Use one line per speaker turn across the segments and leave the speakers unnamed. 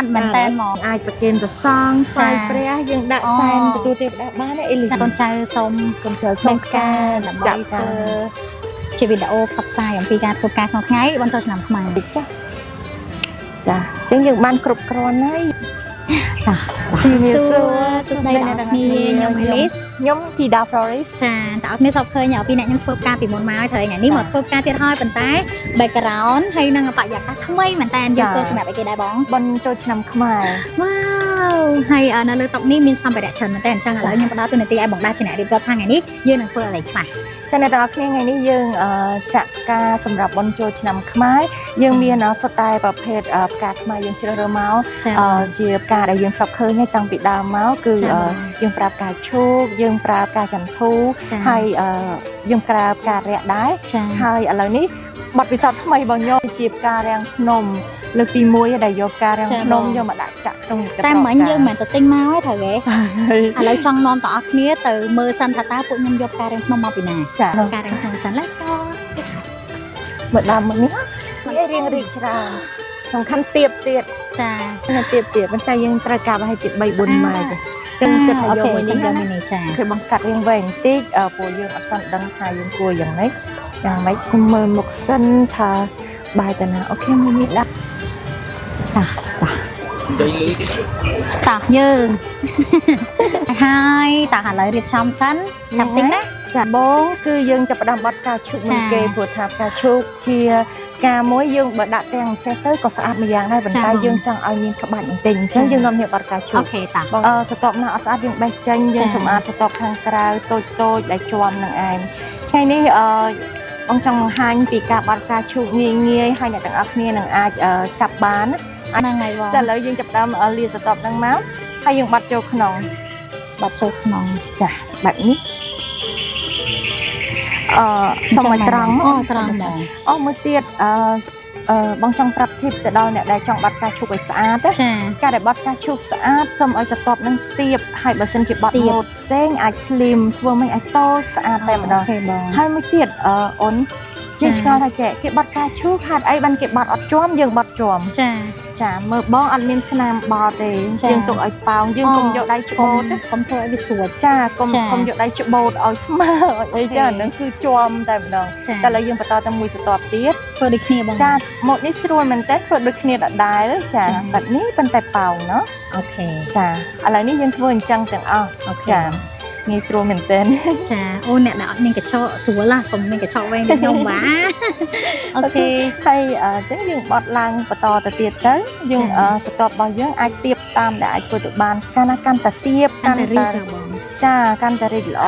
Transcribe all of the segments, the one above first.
តមែនតើហ្មង
អាចប្រគេនព្រះសង្ឃថ្វាយព្រះយើងដាក់សែនទទួលទេវតាបានណាអេលី
ចាកូនចៅសូម
កូនចៅសូម
ផ្កាដើម្បី
ចាក់
ធ្វើជាវីដេអូផ្សព្វផ្សាយអំពីការធ្វើការក្នុងថ្ងៃបន្តឆ្នាំខ្មែរ
ចាចាអញ្ចឹងយើងបានគ្រប់គ្រាន់ហើយ
ចា
ជំរាបសួរ
សួស្តីដល់អ្នកគ្នាខ្ញុំអេលីស
ខ្ញុំធីតា Flores
ចាតើអត់មានធ្លាប់ឃើញអំពីអ្នកខ្ញុំធ្វើការពីមុនមកហើយត្រូវថ្ងៃនេះមកធ្វើការទៀតហើយប៉ុន្តែ background ហើយនឹងបរិយាកាសថ្មីមែនតើយើងធ្វើសម្រាប់អីគេដែរបង
បុណ្យចូលឆ្នាំខ្មែរ
វ៉ាវហើយនៅលើតុនេះមានសម្ភារៈច្រើនមែនតើអញ្ចឹងឥឡូវខ្ញុំផ្ដល់ទូនាទីឲ្យបងដាជាអ្នករៀបរាប់ថាថ្ងៃនេះយើងនឹងធ្វើអ្វីខ្លះ
ចាអ្នកទាំងអស់គ្នាថ្ងៃនេះយើងចាក់ផ្កាសម្រាប់បុណ្យចូលឆ្នាំខ្មែរយើងមានសុទ្ធតែប្រភេទផ្កាខ្មែរយើងជ្រើសរើសមក
ចា
ជាផ្កាដែលយើងធ្លាប់ឃើញហើយតាំងពីដើមមកគឺយើងប្រើផ្កាឈូកយើងប្រើផ្កាចន្ធូ
ចា
ហើយយើងប្រើផ្ការៈដែរ
ចា
ហើយឥឡូវនេះបទពិសោធន៍ថ្មីរបស់ខ្ញុំជាផ្ការាំងភ្នំលើកទី1ដែលយកផ្ការាំងភ្នំយកមកដាក់ចាក់ក្នុងក
តែមិញយើងមិនមែនទៅទិញមកទេត្រូវទេឥឡូវចង់នាំបងប្អូនគ្នាទៅមើលសិនថាតើពួកខ្ញុំយកផ្ការាំងភ្នំមកពីណា
ចា
ផ្ការាំងភ្នំសិន Let's go
មកដើមមកនេះនេះរៀងរីកច្រើនសំខាន់ទៀបទៀត
ចា
ណាទៀបទៀតប៉ុន្តែយើងត្រូវការប្រហែលជា3 4ម៉ែត្រចឹងគិតថាយកមួយនេះ
យក
ណា
មួយនេះចា
គេបង្កាត់រៀងវែងបន្តិចព្រោះយើងអត់ទាន់ដឹងថាយើងគួរយ៉ាងម៉េចយ៉ាងម៉េចគុំមើលមុខសិនថាបាយតាណាអូខេមួយនេះដាក់
តា
និយាយលឺទៀត
តោះយើង ហើយតោះឥឡូវរៀបចំសិនចាំតិចណា
ចាបងគឺយើងចាប់ផ្ដើមបត់ផ្កាឈូកមុន
ចា
គេព្រោះថាផ្កាឈូកជាផ្កាមួយយើងបើដាក់ទាំងចេះទៅក៏ស្អាតម្យ៉ាងដែរប៉ុន្តែយើងចង់ឲ្យមានក្បាច់បន្តិចអញ្ចឹងយើងនាំគ្នាបត់ផ្កាឈូក
អូខេតោះ
បងសតបណាអត់ស្អាតយើងបេះចេញយើង
ចា
សម្អាតសតបខាងក្រៅតូចតូចដែលជាប់នឹងឯងថ្ងៃនេះបងចង់បង្ហាញពីការបត់ផ្កាឈូកងាយងាយហើយអ្នកទាំងអស់គ្នានឹងអាចចាប់បានណា
ហ្នឹងហើយបង
ចាឥឡូវយើងចាប់ផ្ដើមលាសតបហ្នឹងមកហើយយើងបត់ចូលក្នុង
បាត់ចូលក្នុង
ចាបែបនេះអឺសុំឲ្យត្រង់
អូត្រង់ហ្មង
អូមួយទៀតអឺអឺបងចង់ប្រាប់ធីបទៅដល់អ្នកដែលចង់បត់ផ្កាឈូកឲ្យស្អាតណា
ចា
ការដែលបត់ផ្កាឈូកស្អាតសូមឲ្យសតបនឹងទៀបហើយបើសិនជាបត់
ទៀប
ម៉ូតផ្សេងអាច slim ធ្វើមិនឲ្យតូចស្អាតតែម្ដង
អូខេបង
ហើយមួយទៀតអូន
ចា
យើងឆ្ងល់ថាចេះគេបត់ផ្កាឈូកហេតុអីបានគេបត់អត់ជាប់យើងបត់ជាប់
ចា
ចាមើលបងអត់មានស្នាមបត់ទេ
ចា
យើងទុកឲ្យប៉ោងយើងកុំយកដៃច្
កុំ
បូតណា
កុំធ្វើឲ្យវាស្រួច
ចាកុំ
ចា
កុំយកដៃច្បូតឲ្យស្មើឲ្យអី
អូខេ
ចាអាហ្នឹងគឺជាប់តែម្ដង
ចា
តែឥឡូវយើងបន្តទៅមួយស្រទាប់ទៀត
ធ្វើដូចគ្នាបង
ចាម៉ូតនេះស្រួលមែនតើធ្វើដូចគ្នាដដែលចា
ចា
បែបនេះប៉ុន្តែប៉ោងណោះ
okay
ចាឥឡូវនេះយើងធ្វើអញ្ចឹងទាំងអស់
okay
ចាងាយស្រួលមែនតើ
ចាអូអ្នកដែលអត់មានកញ្ចក់ស្រួលហ่ะកុំមានកញ្ចក់វែងដូចខ្ញុំវ៉ា okay
ហើយអញ្ចឹងយើងបត់ឡើងបន្តទៅទៀតទៅយើង
ចា
ស្រទាប់របស់យើងអាចទៀបតាមដែលអាចធ្វើទៅបានកាលណាកាន់តែទៀប
កាន់តែរីកចាបង
ចាកាន់តែរីកល្អ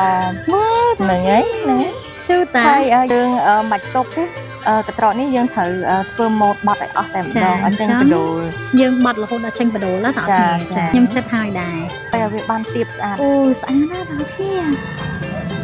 វ៉ា
ហ្នឹងហើយហ្នឹងហើយ
ឈឺតា
ហើយយើងមិនបាច់ទុកទេកន្ត្រកនេះយើងត្រូវធ្វើម៉ូតបត់ឲ្យអស់តែម្ដង
ចា
អញ្ចឹង
អញ្ចឹង
បដូល
យើងបត់រហូតដល់ចេញបដូលណាតើ
ចា
អត់
ចា
ចាខ្ញុំចិត្តហើយដែរ
ហើយឲ្យវាបានទៀបស្អាត
អូស្អាតណាស់បងគ្នា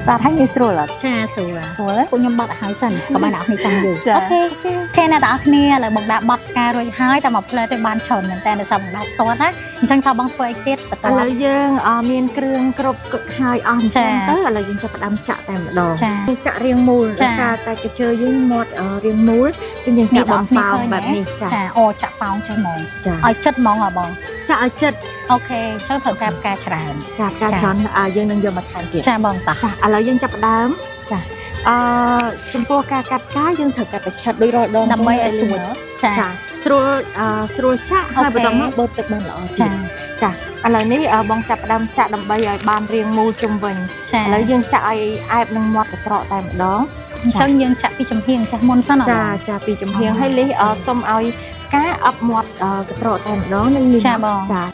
ស្អាតហើយងាយស្រួលអត់
ចាស្រួល
ស្រួលទេ
ពួកខ្ញុំបត់ឲ្យហើយសិនកុំឲ្យអ្នកនរគ្នាចាំយូរ
ចា
okay okay អ្នកទាំងអស់គ្នាឥឡូវបងដាក់បត់ផ្ការួចហើយតែមកផ្លែទៅបានច្រើនមែនតើដោយសារបងដាក់ស្ទាត់ណាអញ្ចឹងថាបងធ្វើអីទៀតបន្ត
ឥឡូវយើងមានគ្រឿងគ្រប់ហើយអស់អញ្ចឹង
ចា
ទៅឥឡូវយើងចាប់ផ្ដើមចាក់តែម្ដង
ចា
យើងចាក់រាងមូល
ចា
ដោយសារតែកញ្ជើយើងមាត់រាងមូលចឹងយើងចាក់បំប៉ោងបែបនេះចា
ចាអូចាក់ប៉ោងចេះហ្មង
ចា
ឲ្យចិត្តហ្មងហ៎បង
ចាក់ឲ្យចិត្ត
okay អញ្ចឹងត្រូវការផ្កាច្រើន
ចាផ្កា
ចា
ច្រើនយើងនឹងយកមកថែមទៀត
ចាបងតា
ចាឥឡូវយើងចាប់ផ្ដើមចាអឺចំពោះការកាត់ផ្កាយើងត្រូវកាត់ប្រឆិតដូចរាល់ដង
ដើម្បីឲ្យស្រួលចា
ចាស្រួលស្រួលចាក់ហើយ
អូខេ
បន្តមកបូតទឹកបានល្អ
ចា
ទៀតចាឥឡូវនេះបងចាប់ផ្ដើមចាក់ដើម្បីឲ្យបានរាងមូលជុំវិញ
ចា
ឥឡូវយើងចាក់ឲ្យអែបនឹងមាត់កន្ត្រកតែម្ដង
អញ្ចឹងយើងចាក់ពីចំហៀងចាស់មុនសិនអត់
ចាចាពីចំហៀងហើយលីសសុំឲ្យផ្កាអប់មាត់កន្ត្រកតែម្ដងនឹងនេះ
ចាបង
ចា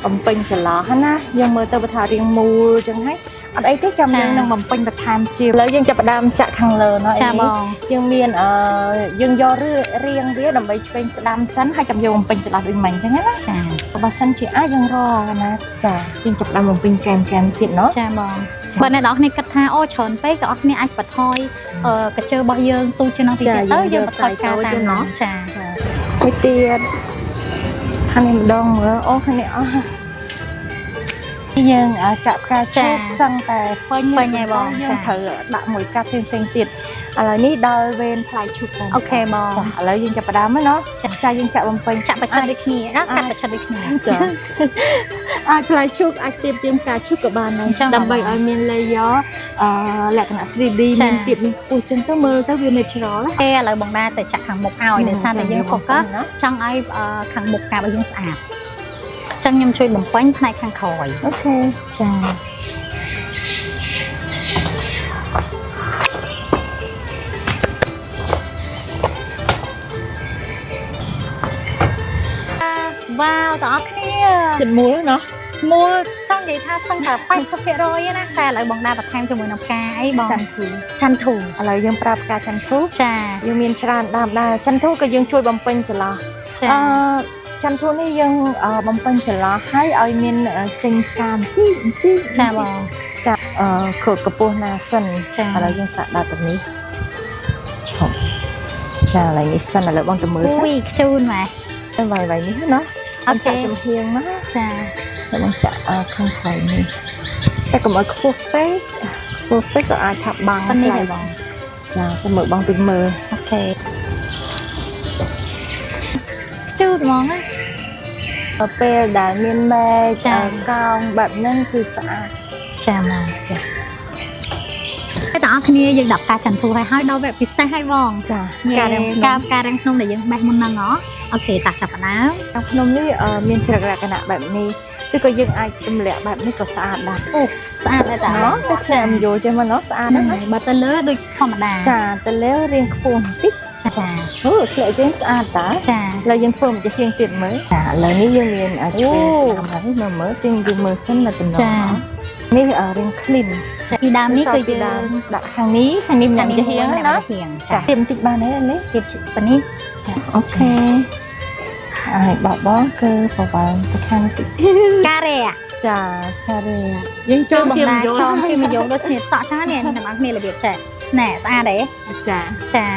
បំពេញចន្លោះហ្នឹងណាយើងមើលទៅបើថារាងមូលអញ្ចឹងហើយអត់អីទេចាំយើងនឹងបំពេញបន្ថែមជាឥឡូវយើងចាប់ផ្ដើមចាក់ខាងលើណោះ
ចាបង
យើងមានយើងយករាងវាដើម្បីឆ្វេងស្ដាំសិនហើយចាំយើងបំពេញចន្លោះដូចមិញអញ្ចឹងណា
ចា
បើសិនជាអាចយើងរកណាចាយើងចាប់ផ្ដើមបំពេញកែមកែមទៀតណោះ
ចាបងបើអ្នកនរគ្នាគិតថាអូច្រើនពេកក៏អត់គ្នាអាចបន្ថយកញ្ជើរបស់យើងទូជាងនឹងតិចទៀតទៅយើងបន្ថយការតាមហ្នឹងចា
ចាមួយទៀតខាងនេះម្ដងមើលអូខាងនេះអស់យើងចាក់ផ្កាឈូកសឹងតែពេញ
ពេញហើយបង
យើងត្រូវដាក់មួយកាត់ផ្សេងៗទៀត ឥឡូវនេះដល់វេនផ្លែឈូកតែ
OK បង
ចាឥឡូវយើងចាប់ផ្ដើមហើយណោះ
ចា
ចាយើងចាក់បំពេញ
ចាក់ប្រឆិតដូចគ្នាណាកាត់ប្រឆិតដូចគ្នា
ចាអាចផ្លែឈូកអាចទៀបជាងផ្កាឈូកក៏បានដែរ
ចឹង
ដើម្បីឲ្យមាន layer លក្ខណៈ 3D
ចា
មានទៀបមានខ្ពស់ចឹងទៅមើលទៅវា natural ណា
ទេឥឡូវបងដាទៅចាក់ខាងមុខឲ្យដោយសារតែយើង focus
ណា
ចង់ឲ្យខាងមុខការរបស់យើងស្អាតចឹងខ្ញុំជួយបំពេញផ្នែកខាងក្រោយ
OK
ចាវ៉ាវបងប្អូនគ្នា
ចិត្តមូលណោះ
មូលចង់និយាយថាសឹងតែ80%ណាតែឥឡូវបងដាបន្ថែមជាមួយនឹងផ្កាអីបង
ចន្ទធូ
ចន្ទធូ
ឥឡូវយើងប្រើផ្កាចន្ទធូ
ចា
យើងមានច្រើនដើមដែរចន្ទធូក៏យើងជួយបំពេញចន្លោះ
ចា
អឺចន្ទធូនេះយើងបំពេញចន្លោះហើយឲ្យមានចេញផ្កាបន្តិចបន្តិច
ចាបង
ចាខូតកម្ពស់ណាសិន
ចា
ឥឡូវយើងសាកដល់ទៅនេះឈប់ចាឥឡូវនេះសិនឥឡូវបងទៅមើលសិន
អូយខ្ជូនម៉ែ
ទៅវាយវាយនេះណា
អូខេ
ចាក់ចំហៀងមក
ចា
តែបងចាក់ខាងក្រោយនេះតែកុំឲ្យខ្ពស់ពេកខ្ពស់ពេកក៏អាចថាបាំង
ប៉ុណ្នេះឯងបង
ចាចាំមើលបងទៅមើល
OK ខ្ជូតហ្មងណា
ពេលដែលមានមែក
ចា
កោងបែបហ្នឹងគឺស្អាត
ចាមកចាតែបងប្អូនគ្នាយើងដាក់ផ្កាចន្ទធូហើយហើយដល់វគ្គពិសេសហើយបង
ចា
ការ
ការរាំភ្នំ
ការការរាំងភ្នំដែលយើងបេះមុនហ្នឹងហ៎ OK តោះចាប់ផ្ដើម
រាំភ្នំនេះមានចរិតលក្ខណៈបែបនេះឬក៏យើងអាចទម្លាក់បែបនេះក៏ស្អាតដែរ
អូស្អាតដែរតា
ណោះតែចាំយល់ចេះមកណោះស្អាតណាស់ណា
បើទៅលើដូចធម្មតា
ចាទៅលើរៀងខ្ពស់បន្តិច
ចា
អូធ្លាក់ចេញស្អាតតា
ចា
ឥឡូវយើងធ្វើមួយជាងទៀតមើលចាឥឡូវនេះយើងមានឆ្វេងស្ដាំហើយមើលមើលជាងយើងមើលសិននៅតំណ
ចា
នេះរៀង clean
ចាពីដើមនេះគឺយើង
ដាក់ខាងនេះខាងនេះម្នាក់ជាហៀងណា
ហៀង
ចា
ចា
ទៀមបន្តិចបានទេនេះ
ទៀតប៉ុណ្នេះ
ចា OK ហើយបបងគឺប្រវែងទៅខាងតិច
ការ៉េ
ចាការ៉េយើងចូល
បងដា
ជាមយល់
ចងជាមយងដូចស្នៀតសក់ចឹងណានេះអ្នកនរគ្នារបៀបចេះណែស្អាតទេ
ចា
ចា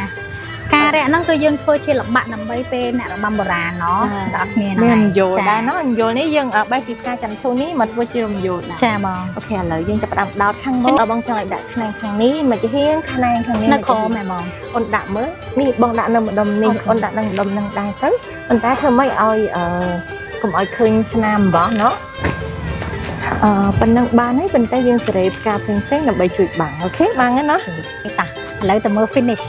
ការរៈហ្នឹងគឺយើងធ្វើជាល្បាក់ដើម្បីពេលអ្នករបាំបុរាណណោះបងប្អូនគ្នា
មានយល់ដែរណោះយល់នេះយើងបេះពីផ្កាចន្ទធូនេះមកធ្វើជារំយោលដែរ
ចាបង
OK ឥឡូវយើងចាប់ផ្ដើមដោតខាងមុខបងចង់ឲ្យដាក់ខ្នែងខាងនេះមកជាហៀងខ្នែងខាងនេះ
នៅក្រោមហ៎បង
អូនដាក់មើលនេះបងដាក់នៅម្ដុំនេះអូនដាក់នៅម្ដុំនឹងដែរទៅប៉ុន្តែធ្វើម៉េចឲ្យកុំឲ្យឃើញស្នាមរបស់ណោះអឺប៉ុណ្ណឹងបានហើយប៉ុន្តែយើងសេរីផ្កាផ្សេងផ្សេងដើម្បីជួយបាំង OK បាំងហ្នឹងណា
តាឥឡូវទៅមើល finish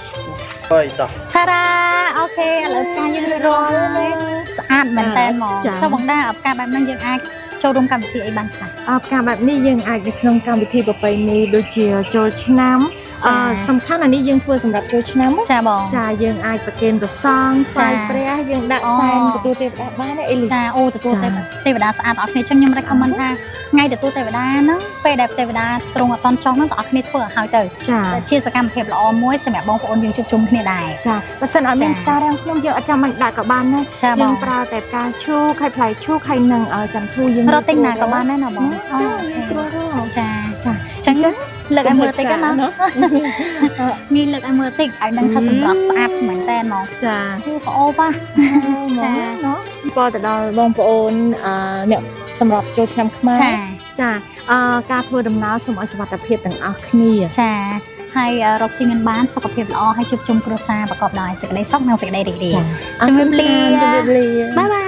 ហើយតោះ
តារ៉ា OK ឥឡូវផ្កាយើងរួចរាល់ហើយស្អាតមែនតើហ្មងចុះបងដាផ្កាបែបហ្នឹងយើងអាចចូលរួមកម្មវិធីអីបានខ្លះ
អផ្កាបែបនេះយើងអាចនៅក្នុងកម្មវិធីប្រពៃណីដូចជាចូលឆ្នាំអឺសំខាន់អានេះយើងធ្វើសម្រាប់ចូលឆ្នាំ
ចាបង
ចាយើងអាចប្រគេនព្រះសង្ឃថ្វាយព្រះយើងដាក់សែនទទួលទេវតាបានណាអេលី
ចាអូទទួលទេវតាស្អាតអស់គ្នាចឹងខ្ញុំ recommend ថាថ្ងៃទទួលទេវតាហ្នឹងពេលដែលទេវតាទ្រង់អត់តន់ចុះហ្នឹងបងប្អូនគ្នាធ្វើឲ្យហើយទៅ
ចា
ជាសកម្មភាពល្អមួយសម្រាប់បងប្អូនយើងជួបជុំគ្នាដែរ
ចាបើសិនអត់មានផ្ការាំងខ្ញុំយើងអត់ចាំបាច់ដាក់ក៏បានដែរ
ចាបង
យើងប្រើតែផ្កាឈូកហើយផ្លែឈូកហើយនឹងចន្ទធូយើង
រកទិញណាក៏បានដែរណាបង
ចាងាយស្រួលរក
ចា
ចា
ចឹងលើកឲ្យមើលតិចណានេះលើកឲ្យមើលតិចឲ្យដឹងថាសម្រាប់ស្អាតមែនតើហ្មង
ចា
គឺប្អូប
ចាណោះពរទៅដល់បងប្អូនអឺអ្នកសម្រាប់ចូលឆ្នាំខ្មែរ
ចា
ចាអឺការធ្វើដំណើរសូមឲ្យសុវត្ថិភាពទាំងអស់គ្នា
ចាហើយរកស៊ីមានបានសុខភាពល្អហើយជួបជុំគ្រួសារប្រកបដោយសេចក្តីសុខនិងសេចក្តីរីករាយ
ជំរាបលា
បាយបាយ